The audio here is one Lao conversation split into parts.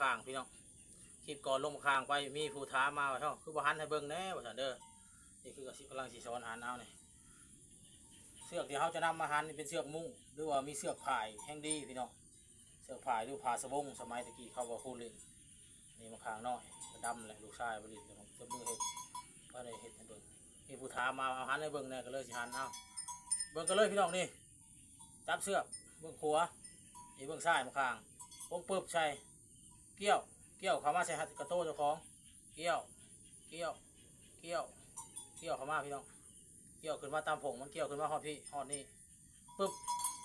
ຂ້າງພີ່ນ້ອງ ຄລິບກ່ອນລົງມາຂ້າງໄປ ມີຜູ້ຖາມມາວ່າ ເຮົາຄືບໍ່ຫັນໃຫ້ເບິ່ງແດ່ ວ່າຊັ້ນເດີ. ນີ້ຄືກຳລັງຊິສອນຫັນເອົານີ້ ເຊືອກທີ່ເຮົາຈະນຳມາຫັນນີ້ເປັນເຊືອກມຸ້ງ ຫຼືວ່າມີເຊືອກຝ້າຍແຮ່ງດີພີ່ນ້ອງ ເຊືອກຝ້າຍ ຫຼືຜ້າສະບົງ ສະໄໝແຕ່ກີ້ເຂົາເວົ້າຄູຫຼິ້ນ. ນີ້ມາຂ້າງນ້ອຍ ກໍດຳແຫຼະ ລູກຊາຍບໍ່ຫຼິ້ນ ແຕ່ມືເຮັດ ບໍ່ໄດ້ເຮັດໃຫ້ເບິ່ງ. ມີຜູ້ຖາມມາ ເອົາຫັນໃຫ້ເບິ່ງແດ່ ກໍເລີຍຊິຫັນເອົາ. ເບິ່ງກັນເລີຍພີ່ນ້ອງ ນີ້ ຈັບເຊືອກເບື້ອງຂວາ ນີ້ເບື້ອງຊ້າຍມາຂ້າງ ປົງປຶບໃສ່ ກ່ຽວ ກ່ຽວເຂົ້າມາໃສ່ກະໂຕເຈົ້າຂອງ ກ່ຽວ ກ່ຽວ ກ່ຽວ ກ່ຽວເຂົ້າມາພີ່ນ້ອງ ກ່ຽວຂຶ້ນມາຕາມຜົ້ງມັນ ກ່ຽວຂຶ້ນມາຮອດພີ້ຮອດນີ້ ປຶບ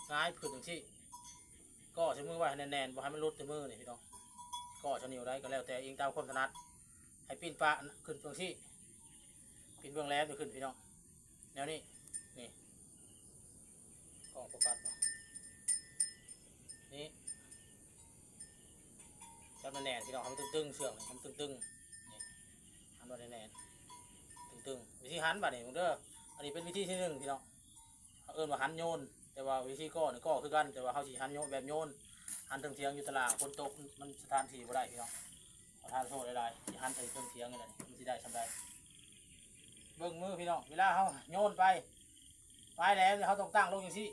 ຫງາຍຂຶ້ນຈັ່ງຊີ້ ກໍໃສ່ມືໄວ້ໃຫ້ແໜ້ນໆ ບໍ່ໃຫ້ມັນຫຼຸດແຕ່ມືນີ້ພີ່ນ້ອງ ກໍໃສ່ນິ້ວໃດກໍແລ້ວແຕ່ ອີງຕາມຄວາມຖະໜັດ ໃຫ້ປີ້ນປາກຂຶ້ນຈັ່ງຊີ້ ປີ້ນເບື້ອງແຫຼມຂຶ້ນພີ່ນ້ອງ ແນວນີ້ ນີ້ ກ້ອງໂຟກັສບໍ່ ນີ້ ຈັບແໜ້ນໆ ພີ່ນ້ອງ ໃຫ້ມັນຕຶງໆ ເຊືອກນີ້ ໃຫ້ມັນຕຶງໆ ນີ້ ຫັນວ່າແໜ້ນໆ ຕຶງໆ. ວິທີຫັນບາດນີ້ເບິ່ງເດີ ອັນນີ້ເປັນວິທີທີໜຶ່ງພີ່ນ້ອງ ເຂົາເອີ້ນວ່າຫັນໂຍນ ແຕ່ວ່າວິທີກໍນີ້ກໍຄືກັນ ແຕ່ວ່າເຮົາຊິຫັນໂຍນແບບໂຍນ ຫັນເທິງຖຽງ ຢູ່ຕະຫຼາດ ຝົນຕົກ ມັນສະຖານທີ່ບໍ່ໄດ້ພີ່ນ້ອງ ປະທານໂທດຫຼາຍໆ ຊິຫັນໃສ່ເທິງຖຽງນີ້ແຫຼະ ມັນຊິໄດ້ສ່ຳໃດ. ເບິ່ງມືພີ່ນ້ອງ ເວລາເຮົາໂຍນໄປ ປາຍແຫຼມເຮົາຕ້ອງຕັ້ງລົງຈັ່ງຊີ້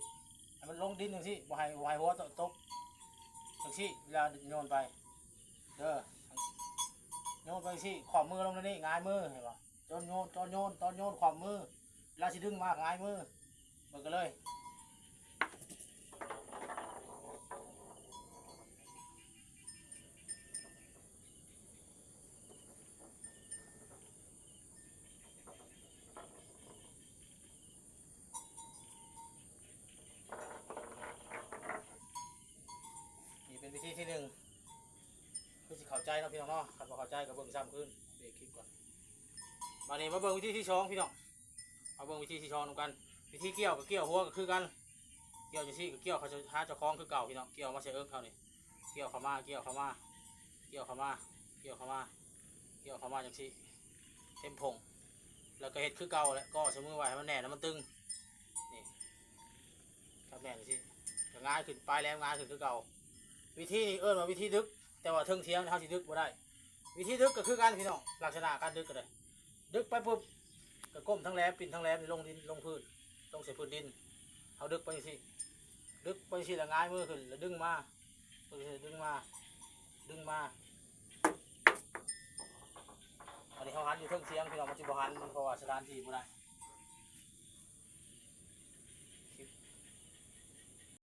ໃຫ້ມັນລົງດິນຈັ່ງຊີ້ ບໍ່ໃຫ້ ບໍ່ໃຫ້ຫົວຕົກຈັ່ງຊີ້ ເວລາໂຍນໄປເດີ ໂຍນໄປຈັ່ງຊີ້ ຂວ້ຳມືລົງໃນນີ້ ຫງາຍມື ເຫັນບໍ່ ຕອນໂຍນ ຕອນໂຍນ ຕອນໂຍນຂວ້ຳມື ເວລາຊິດຶງມາຫງາຍມື ເບິ່ງກັນເລີຍ. ນີ້ເປັນວິທີທີໜຶ່ງ ຄືຊິເຂົ້າໃຈເນາະພີ່ນ້ອງເນາະ ຄັນບໍ່ເຂົ້າໃຈກໍເບິ່ງຊ້ຳຄືນ ເບຣກຄລິບກ່ອນ. ບາດນີ້ມາເບິ່ງວິທີທີສອງພີ່ນ້ອງ ມາເບິ່ງວິທີທີສອງນຳກັນ. ວິທີກ່ຽວກໍກ່ຽວຫົວກໍຄືກັນ ກ່ຽວຈັ່ງຊີ້ກໍກ່ຽວເຂົ້າຫາເຈົ້າຂອງຄືເກົ່າພີ່ນ້ອງ ກ່ຽວມາໃສ່ເອິກເຮົານີ້ ກ່ຽວເຂົ້າມາ ກ່ຽວເຂົ້າມາ ກ່ຽວເຂົ້າມາ ກ່ຽວເຂົ້າມາ ກ່ຽວເຂົ້າມາຈັ່ງຊີ້ ເຕັມຜົ້ງ ແລ້ວກໍເຮັດຄືເກົ່າແຫຼະ ກໍໃສ່ມືໄວ້ໃຫ້ມັນແໜ້ນ ໃຫ້ມັນຕຶງ ນີ້ ຈັບແໜ້ນຈັ່ງຊີ້ ກໍຫງາຍຂຶ້ນ ປາຍແຫຼມຫງາຍຂຶ້ນຄືເກົ່າ. ວິທີນີ້ເອີ້ນວ່າວິທີດຶກ ແຕ່ວ່າເທິງຖຽງເຮົາຊິດຶກບໍ່ໄດ້. ວິທີດຶກກໍຄືກັນພີ່ນ້ອງ ລັກສະນະການດຶກກໍໄດ້ ດຶກໄປປຶບ ກໍກົ້ມທັງແຫຼມ ປີ້ນທັງແຫຼມ ລົງດິນ ລົງພື້ນ ລົງໃສ່ພື້ນດິນ ເຮົາດຶກໄປຈັ່ງຊີ້ ດຶກໄປຈັ່ງຊີ້ ແລ້ວຫງາຍມືຂຶ້ນ ແລ້ວດຶງມາ ດຶງມາ ດຶງມາ. ອັນນີ້ເຮົາຫັນຢູ່ເທິງຖຽງພີ່ນ້ອງ ມັນຊິບໍ່ຫັນ ມັນ ເພາະວ່າສະຖານທີ່ບໍ່ໄດ້.